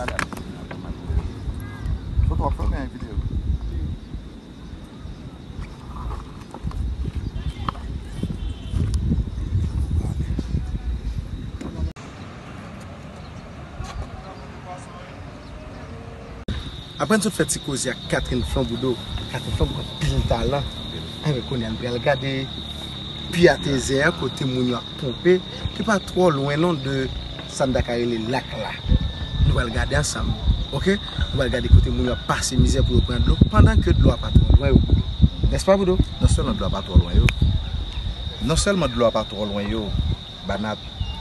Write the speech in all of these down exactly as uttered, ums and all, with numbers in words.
Sot w ap fè w gen videyo. Apre n sot fè ti koze ak Catherine Flamboudou, Catherine Flamboudou anpil talan. Anben, kounye a n pral gade Piyatezè kote moun yo ap ponpe, ki pa twò lwen non de sa n ta ka rele lak la. Nou pral gade ansanm, oke? Nou pral gade kote moun yo ap pase mizè pou yo pran dlo, pandan ke dlo a pa twò lwen yo. Nèspa, Boudou? Non sèlman dlo a pa twò lwen yo, non sèlman dlo a pa twò lwen yo, Banat,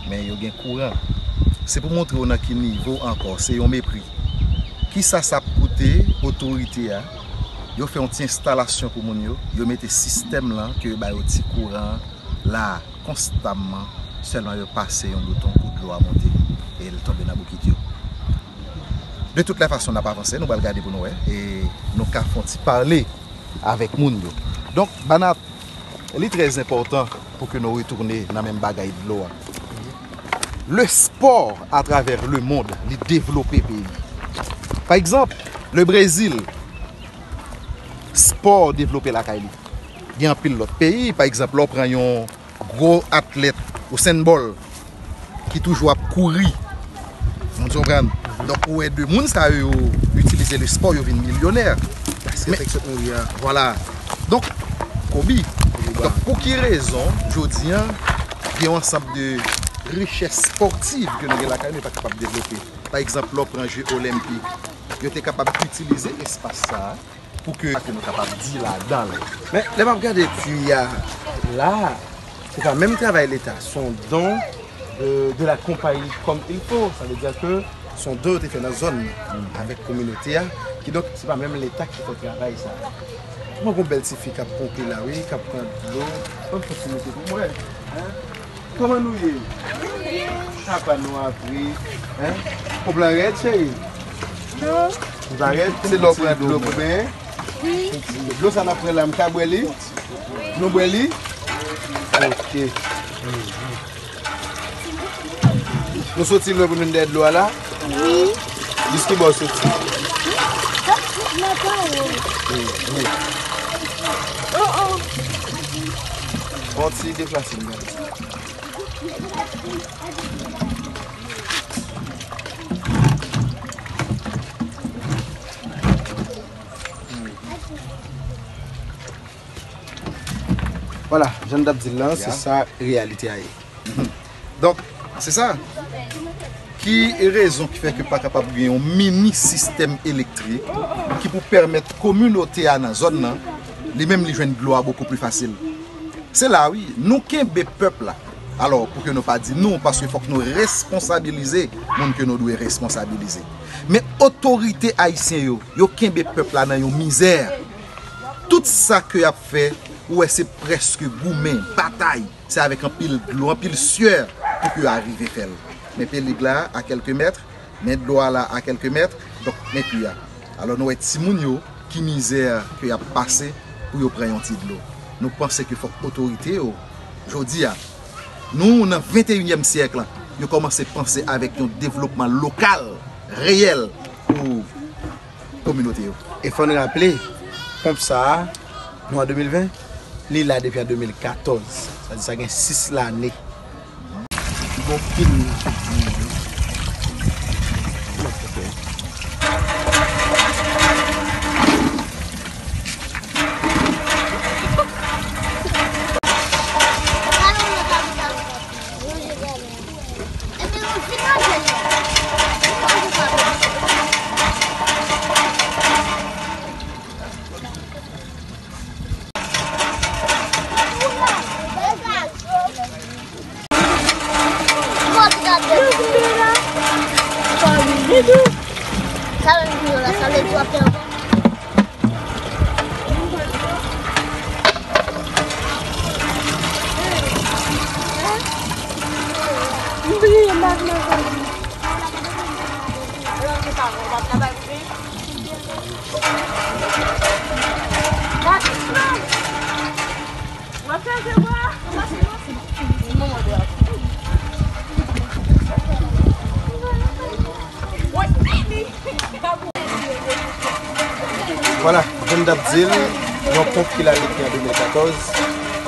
men yo gen kouran. Se pou montre w nan ki nivo ankò, se yon mepri. Kisa sa ap koute otorite a? Yo fè yon ti enstalasyon pou moun yo, yo mete sistèm lan ke yo ba yo ti kouran an la konstamman, sèlman yo pase yon bouton pou dlo a monte e l tonbe nan bokit yo. De tout lè fason, n ap avanse, nou pral gade pou nou wè, e nou ka fè yon ti pale avèk moun yo. Donk, Banat, li trè enpòtan pou ke nou retounen nan menm bagay dlo a. Le sport à travers le monde, li devlope peyi. Pa egzanp, le Brezil, spò devlope lakay li. Gen anpil lòt peyi, pa egzanp, lè w pran yon gwo atlèt Usain Bolt ki toujou ap kouri. Moun konprann? Donk, ou wè de moun sa yo, yo itilize le spò, yo vin milyonè. Baskèt, men, et cetera. Vwala. Donk, Kobe. Kobe Bryant. Donk, pou ki rezon, jodi a, gen yon ansanm de richès spòtiv ke nou gen lakay nou, nou pa kapab devlope? Pa egzanp, lè w pran Je Olenpik, yo te kapab itilize espas sa a pou ke, ke nou kapab di ladan l. Men, lè m ap gade pui a la, se pa menm travay Leta, se yon don de, de la compagnie comme il faut. Sa vle di ke se yon don yo te fè nan zòn nan, avèk kominote a. Kidonk, se pa menm Leta ki fè travay sa. Mwen gen yon bèl ti fi k ap ponpe la, wi, k ap pran dlo. Ban m fè ti moute pou mwen. Hein? Kòman nou ye? Sa pa nou apre, hein? Kòb lan rèd, cheri? Non. Ou pa rèd? Se lè w pran dlo pou benyen? Wi. Dlo sa n ap pran la, m ka bwè li? Nou bwè li? Ok. Nou soti lwen pou nou vin dèyè dlo a la? Wi. Jis ki bò w soti? Nan pa ou. Wi, wi. Oh, oh. On ti deplase m gade. Vwala, jan n t ap di l lan, se sa reyalite a ye. Donk, se sa. Ki rezon ki fè ke pa kapab gen yon mini sistèm elektrik ki pou pèmèt kominote a nan zòn nan, li menm li jwenn dlo a bokou pli fasil? Se la, wi, nou kenbe pèp la. Alò, pou ke nou pa di nou, paske fòk nou responsabilize moun ke nou dwe responsabilize. Men otorite ayisyen yo, yo kenbe pèp la nan yon mizè. Tout sa ke y ap fè, ou wè se prèske goumen, batay. Se avèk anpil dlo, anpil syè pou ke yo arive fè l. Men pelig la a kèlke mèt, men dlo a la a kèlke mèt, donk men pui a. Alò nou wè timoun yo, ki mizè ke y ap pase pou yo pran yon ti dlo. Nou panse ke fòk otorite yo, jodi a, nou nan venteyinyèm syèk lan, yo kòmanse panse avèk yon devlopman lokal, reyèl pou kominote yo. E fò n raple, ponp sa a, nou an de mil ven, li la depi an de mil katòz. Sa di sa gen sis lane. Bon, pil. Vwala, jan m t ap di l, yon ponp ki la depi an de mil katòz,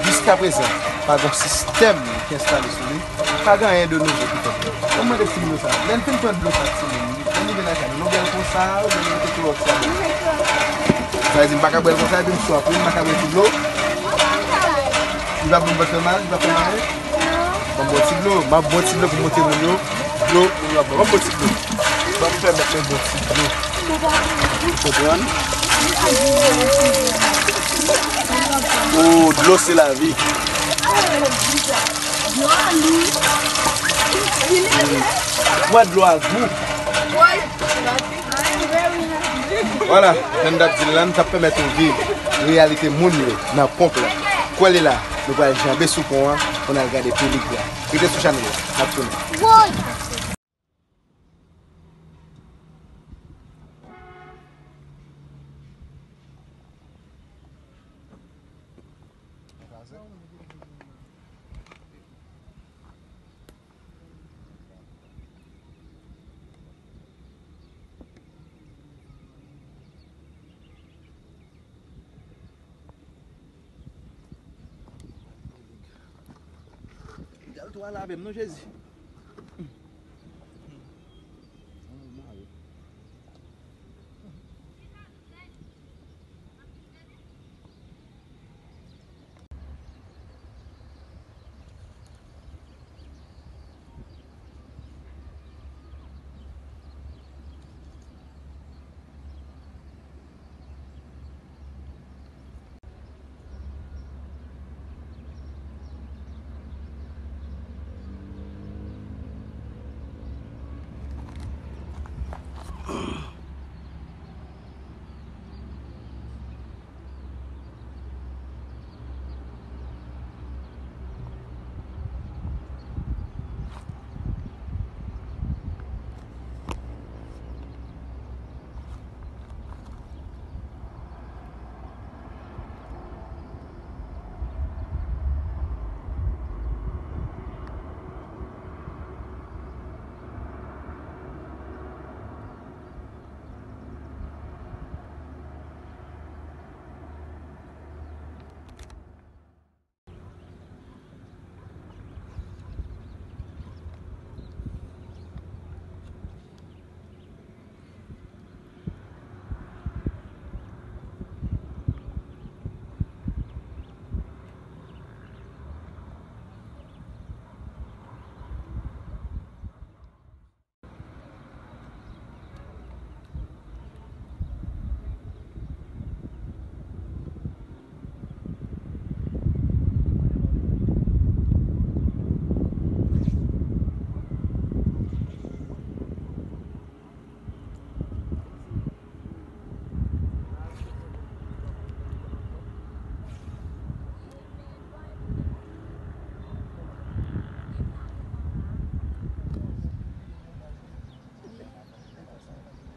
jiskaprezan, pa gen sistèm ki enstale sou li, pa gen anyen de nouvo ki fèt. Mwen mande ti dlo sa, lè n fin pran dlo sa, ti moun, lè n rive lakay nou, nou bwè l konsa, oubyen nou mete klowòks ladan? Sa vle di m pa ka bwè l konsa, epi m sou anpil, m pa ka bwè ti dlo. Li va ban m fè mal, li va fè mal. Ban m bwè ti dlo, m ap bwè ti dlo pou montre moun yo. Dlo, moun yo ap bwè. Ban m bwè ti dlo. Ban m pèmèt mwen bwè ti dlo. Ou konprann? Oh, dlo se lavi. Mwen dlo a gou. Vwala, jan n t ap di l la, n t ap pèmèt ou viv reyalite moun yo nan ponp la. Kwè li la, nou pral janbe sou pon an pou n al gade piblik la. Rete sou chanèl la, n ap tounen. Dèl twa lave m non Jezi. Wi.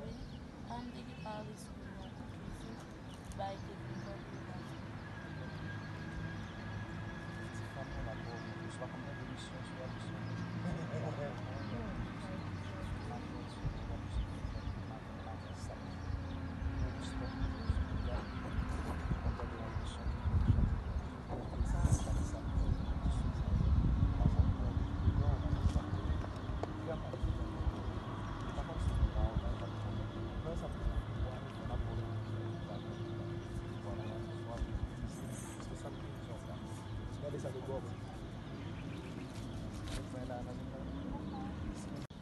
Wi. An m te gen pa respè la. Bay te vin kanpe la. Ti fanm nan la pou ou swa konn nan demisyon, swa misyon.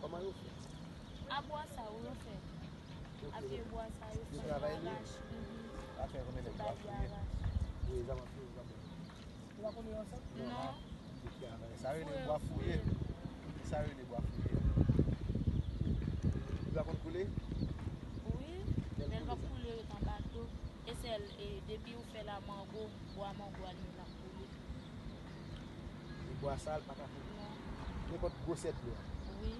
Kòman yo fè? A bwa sa yo fè. A pye bwa sa yo fè. Yo travay li? Mhm. Sa fè konbyen lè bwa fouye? Wi, sa va fouye, sa bon. Ou pa konnen yo ansanm? Non. Sa rele bwa fouye. Sa rele bwa fouye. Li pa konn koule? Wi. Lè l p ap koule, yo t an bato. E sèl, e, depi ou fè la mango, bwa mango a li menm l ap koule. E bwa sa, l pa ka koule? Non. Nenpòt gwosè dlo a? Wi.